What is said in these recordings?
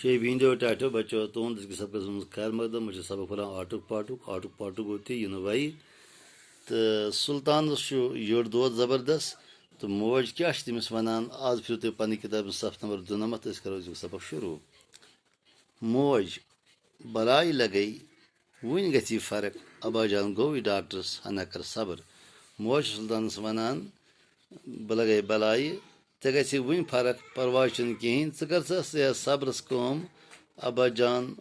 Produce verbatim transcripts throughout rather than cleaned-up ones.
بیٚیہِ ویٖندیو ٹاٹھیو بَچو، تُہُنٛد أزکِس سبقَس منٛز خیر مقدم۔ وۄنۍ چھِ سبق پھٔلان آٹُک پاٹُک، آٹُک پاٹُک گوٚو تہِ یِنہٕ وَیہِ۔ تہٕ سُلطانَس چھُ یٔڈ دود زبردست، تہٕ موج کیٛاہ چھِ تٔمِس وَنان؟ آز پھِرِو تُہۍ پنٛنہِ کِتابہِ منٛز صفہٕ نمبر دُنَمَتھ، أسۍ کَرو أزیُک سبق شروٗع۔ موج، بَلاے لَگے، وُنہِ گژھی فرق، ابا جان گوٚوٕے ڈاکٹرَس، ہنا کر صبر۔ موج چھِ سُلطانَس وَنان، بہٕ لَگے بَلایہِ، ژےٚ گژھی وُنہِ فرق، پرواے چھُنہٕ کِہیٖنۍ، ژٕ کر ژٕ یَتھ صبرَس کٲم، ابا جان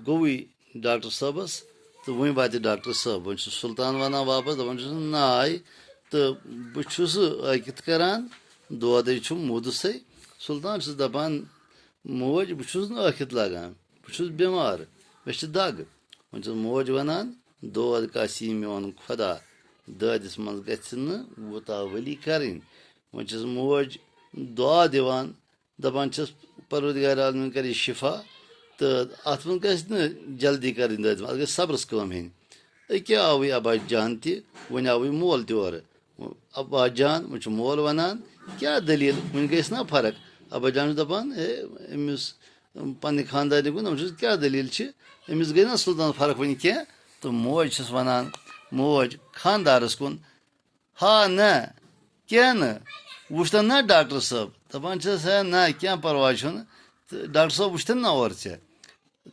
گوٚوٕے ڈاکٹر صٲبَس، تہٕ وُنہِ واتہِ ڈاکٹر صٲب۔ وۄنۍ چھُ سُلطان وَنان واپَس، دَپان چھُس، ناے، تہٕ بہٕ چھُس ٲکِتھ کران، دودَے چھُم موٗدُسَے۔ سُلطان چھُس دَپان، موج، بہٕ چھُس نہٕ ٲکِتھ لگان، بہٕ چھُس بٮ۪مار، مےٚ چھِ دگ۔ وۄنۍ چھُس موج وَنان، دود کاسی میون خۄدا، دٲدِس منٛز گژھِ نہٕ وُتاوٕلی کَرٕنۍ۔ وۄنۍ چھَس موج دُعا دِوان، دَپان چھَس، پروردگار عالمین کَرِ شِفا، تہٕ اَتھ منٛز گژھِ نہٕ جلدی کَرٕنۍ دٲدِس منٛز، اَتھ گژھِ صبرَس کٲم ہیٚنۍ۔ أکیٛاہ آوٕے ابا جان تہِ، وۄنۍ آوٕے مول تہِ اورٕ۔ ابا جان، وۄنۍ چھُ مول وَنان، کیٛاہ دٔلیٖل، وۄنۍ گٔیَس نا فرق؟ ابا جان چھُ دَپان، ہے، أمِس پنٛنہِ خانٛدارنہِ کُن، دَپان چھُس، کیٛاہ دٔلیٖل چھِ؟ أمِس گٔے نا سُلطان فرق وۄنۍ کینٛہہ؟ تہٕ موج چھَس وَنان، موج خانٛدارَس کُن، ہا نہ، کینٛہہ نہٕ، وٕچھتَن نا ڈاکٹر صٲب؟ دَپان چھَس، ہے نہ، کینٛہہ پَرواے چھُنہٕ، تہٕ ڈاکٹر صٲب وٕچھتَن نا اورٕ ژےٚ؟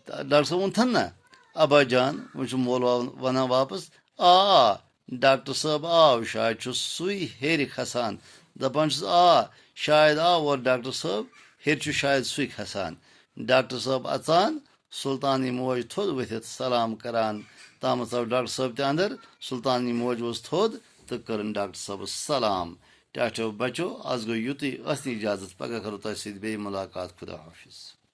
ڈاکٹر صٲب ووٚنتھن نا، ابا جان، وۄنۍ چھُ مول وا-، وَنان واپَس، آ، آ، ڈاکٹر صٲب آو، شاید چھُ سُے ہیٚرِ کھسان۔ دَپان چھُس، آ، شاید آو اورٕ ڈاکٹر صٲب، ہیٚرِ چھُ شاید سُے کھسان۔ ڈاکٹر صٲب اَژان، سُلطانٕنۍ موج تھوٚد ؤتھِتھ سلام کران۔ تامَتھ ژاو ڈاکٹر صٲب تہِ اَندَر، سُلطانٕنۍ موج ؤژھ تھوٚد تہٕ کٔرٕن ڈاکٹر صٲبَس سلام۔ ٹاٹھیو بَچو، آز گوٚو یُتُے، ٲسنہٕ اِجازت، پَگاہ کَرو تۄہہِ سۭتۍ بیٚیہِ مُلاقات۔ خدا حافظ۔